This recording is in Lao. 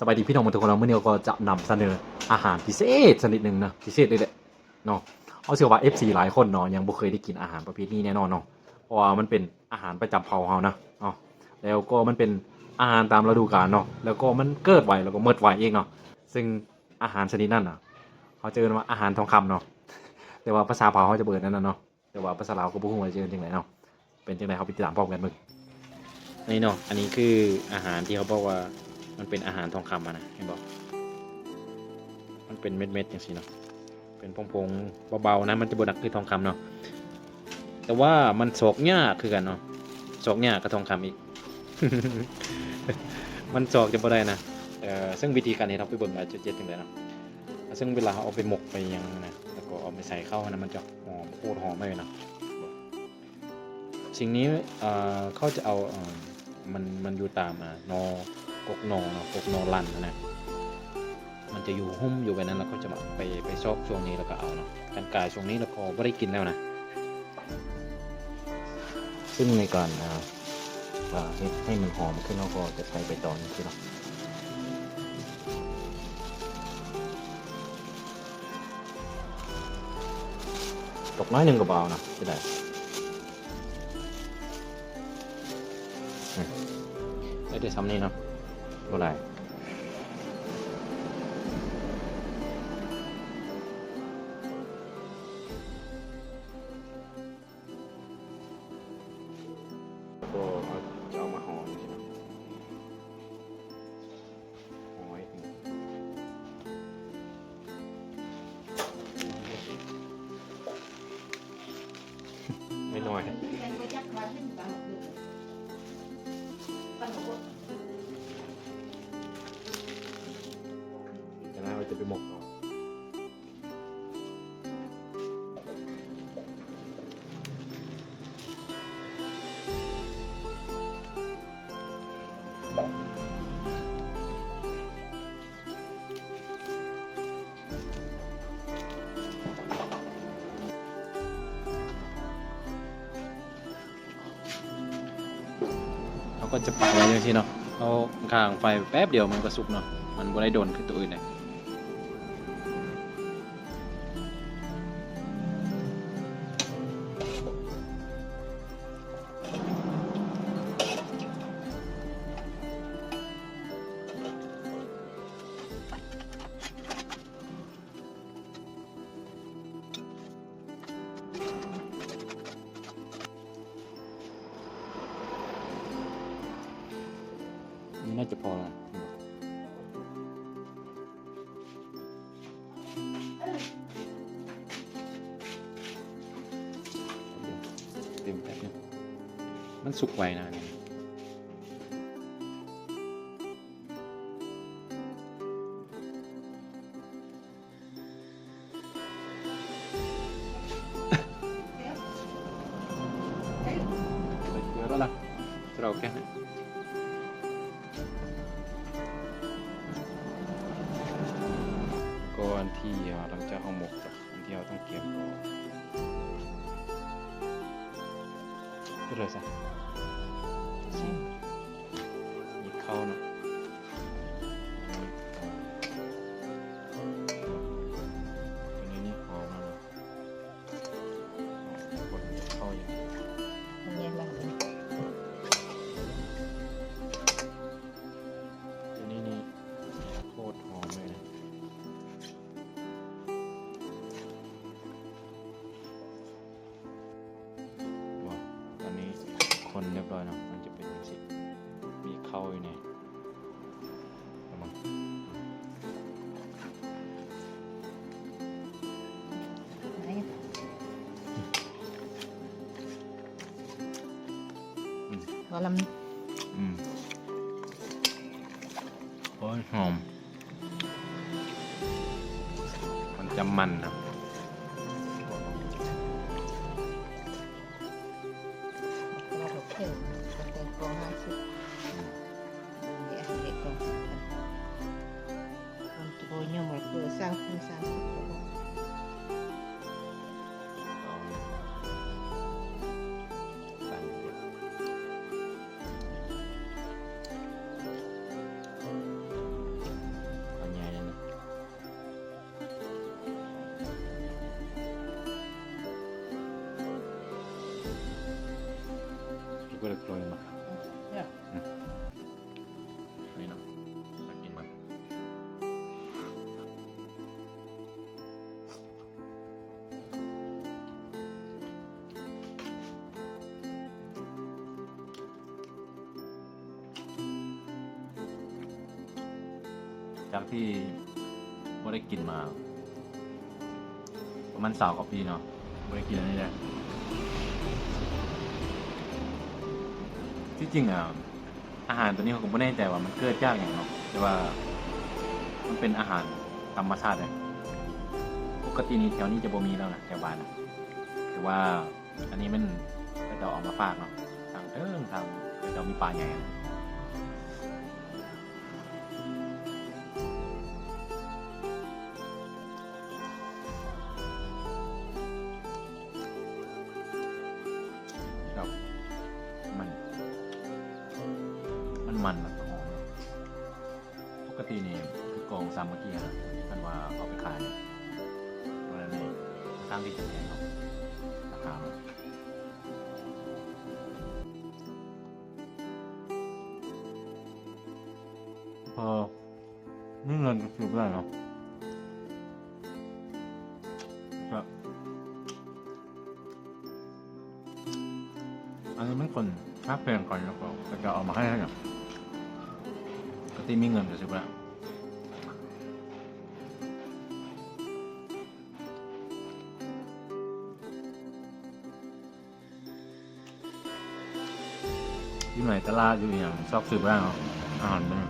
ສະບາຍດີພີ່ນ້ອງໝົດທຸກຄົນເນາະ, ມື້ນີ້ເຮົາກໍຈະນຳສະເໜີອາຫານພິເສດຊະນິດໜຶ່ງນະ, ພິເສດເລີຍແຫຼະເນາະ. ເຮົາເຊື່ອວ່າເອັຟຊີຫຼາຍຄົນເນາະ ຍັງບໍ່ເຄີຍໄດ້ກິນອາຫານປະເພດນີ້ແນ່ນອນເນາະ, ເພາະວ່າມັນເປັນອາຫານປະຈຳເຜົ່າເຮົານະເນາະ, ແລ້ວກໍມັນເປັນອາຫານຕາມລະດູການເນາະ, ແລ້ວກໍມັນເກີດໄວ ແລ້ວກໍໝົດໄວອີກເນາະ. ເຊິ່ງອາຫານຊະນິດນັ້ນນະ ເຮົາຈະເອີ້ນວ່າອາຫານທອງຄຳເນາະ, ແຕ່ວ່າພາສາເຜົ່າເຮົາຈະບໍ່ເອີ້ນອັນນັ້ນເນາະ. ແຕ່ວ່າພາສາລາວກໍບໍ່ຮູ້ວ່າຈະເອີ້ນຈັ່ງໃດເນາະ, ເປັນຈັ່ງໃດເຮົາໄປຕິດຕາມພ້ອມກັນເບິ່ງ. ນີ້ເນາະ, ອັນນີ້ຄືອາຫານທີ່ເຂົາບອກວ່າມັນເປັນອາຫານທອງຄຳຫັ້ນນະ, ເຫັນບໍ່? ມັນເປັນເມັດໆຈັ່ງຊີ້ເນາະ, ເປັນຜົງໆ ເບົາໆນະ, ມັນຈະບໍ່ໜັກຄືທອງຄຳເນາະ, ແຕ່ວ່າມັນຊອກຍາກຄືກັນເນາະ, ຊອກຍາກກວ່າທອງຄຳອີກ, ມັນຊອກຈະບໍ່ໄດ້ນະ. ເຊິ່ງວິທີການເຮັດເຮົາໄປເບິ່ງວ່າຈະເຮັດຈັ່ງໃດເນາະ. ເຊິ່ງເວລາເຮົາເອົາໄປໝົກໄປຫຍັງນະ ແລ້ວກໍເອົາໄປໃສ່ເຂົ້າຫັ້ນນະ ມັນຈະຫອມ ໂຄດຫອມເລີຍນະ. ສິ່ງນີ້ ເອີ ເຂົາຈະເອົາ ເອີ ມັນ ມັນຢູ່ຕາມ ອາ ໜໍ່ ກົກໜໍ່ເນາະ, ກົກໜໍ່ລັນຫັ້ນນະ, ມັນຈະຢູ່ຫຸ້ມຢູ່ແບບນັ້ນ, ແລ້ວເຂົາຈະມາໄປ ໄປຊອກຊ່ວງນີ້ ແລ້ວກໍເອົາເນາະ, ຄັນກາຍຊ່ວງນີ້ແລ້ວກໍບໍ່ໄດ້ກິນແລ້ວນະ. ເຊິ່ງໃນການ ເອີ ເຮັດໃຫ້ມັນຫອມຂຶ້ນ ເຮົາກໍຈະໃສ່ໃບຕອງຈັ່ງຊີ້ເນາະ. ຕົກໜ້ອຍໜຶ່ງກໍບໍ່ເອົານະ, ເສຍດາຍ. ອືມ ໄດ້ແຕ່ຊ່ຳນີ້ເນາະ, ບໍ່ຫຼາຍ. ກໍເອົາ ຈະເອົາມາຫໍ່ຈັ່ງຊີ້ເນາະ, ຫໍ່ໃຫ້ໜ້ອຍໆ ຈະໄດ້ເອົາໄປໝົກເນາະ. ເຮົາກໍຈະປັກໄວ້ຈັ່ງຊີ້ເນາະ, ເຮົາຄ້າງໄຟແປັບດຽວມັນກໍສຸກເນາະ, ມັນບໍ່ໄດ້ດົນຄືໂຕອື່ນເດ້. ນີ້ໜ້າຈະພໍລະ. ເຕັມແປັບໜຶ່ງ, ມັນສຸກໄວນະອັນນີ້. ກ່ອນທີ່ເຮົາ ຫຼັງຈາກເຮົາໝົກແລ້ວ ອັນທີ່ເຮົາຕ້ອງກຽມກໍ ເຮັດເລີຍຊະ. ມີເຂົ້າເນາະ, ຕົວນີ້ນີ້ຫອມແລ້ວເນາະ, ຄົນເຂົ້າຢູ່. ຕົວນີ້ນີ້ໂຄດຫອມເລີຍນະ. ບໍ່ ຕອນນີ້ຄົນຮຽບຮ້ອຍເນາະ, ມັນຈະເປັນຈັ່ງຊີ້ ມີເຂົ້າຢູ່ໃນ ລະມັງ. ອືມ ວ່າລຳ ອືມ ໂອ້ຍ ຫອມ. ມັນຈະມັນນະ. ອືມ. ໂດຍມາ ເອີ ນີ້ເນາະ ໜ້າກິນມາກ. ຈາກທີ່ບໍ່ໄດ້ກິນມາປະມານຊາວກວ່າປີເນາະ ບໍ່ໄດ້ກິນອັນນີ້ແຫຼະ. ທີ່ຈິງອະ ອາຫານໂຕນີ້ເຮົາກໍບໍ່ແນ່ໃຈວ່າມັນເກີດຈາກຫຍັງເນາະ ແຕ່ວ່າມັນເປັນອາຫານທຳມະຊາດເດ້. ປົກກະຕິນີ້ແຖວນີ້ຈະບໍ່ມີແລ້ວນະ ແຖວບ້ານນະ ແຕ່ວ່າ ອັນນີ້ແມ່ນເຂົາເຈົ້າເອົາມາຝາກເນາະ ທາງເທິງ ທາງເຂົາເຈົ້າມີປ່າໃຫຍ່. ມັນ ມັນ ມັນ ມັນຫອມເນາະ. ປົກກະຕິນີ້ຄືກອງສາມັກຄີຫັ້ນນະ ຄັນວ່າເອົາໄປຂາຍນີ້ ໂຕນັ້ນນີ້ຄ່ອນຂ້າງທີ່ຈະແພງເນາະ ລາຄາມັນ. ພໍມີເງິນກໍຊື້ບໍ່ໄດ້ເນາະ. ກໍ ອັນນີ້ມັນຄົນຮັກແພງກັນ ແລ້ວກໍເຂົາເຈົ້າເອົາມາໃຫ້ຫັ້ນນະ. ກະຕິມີເງິນກໍຊິວ່າ ຢູ່ໃນຕະຫຼາດ ຢູ່ອີ່ຫຍັງ ຊອກຊື້ບໍ່ໄດ້ເນາະ ອາຫານມື້ນີ້.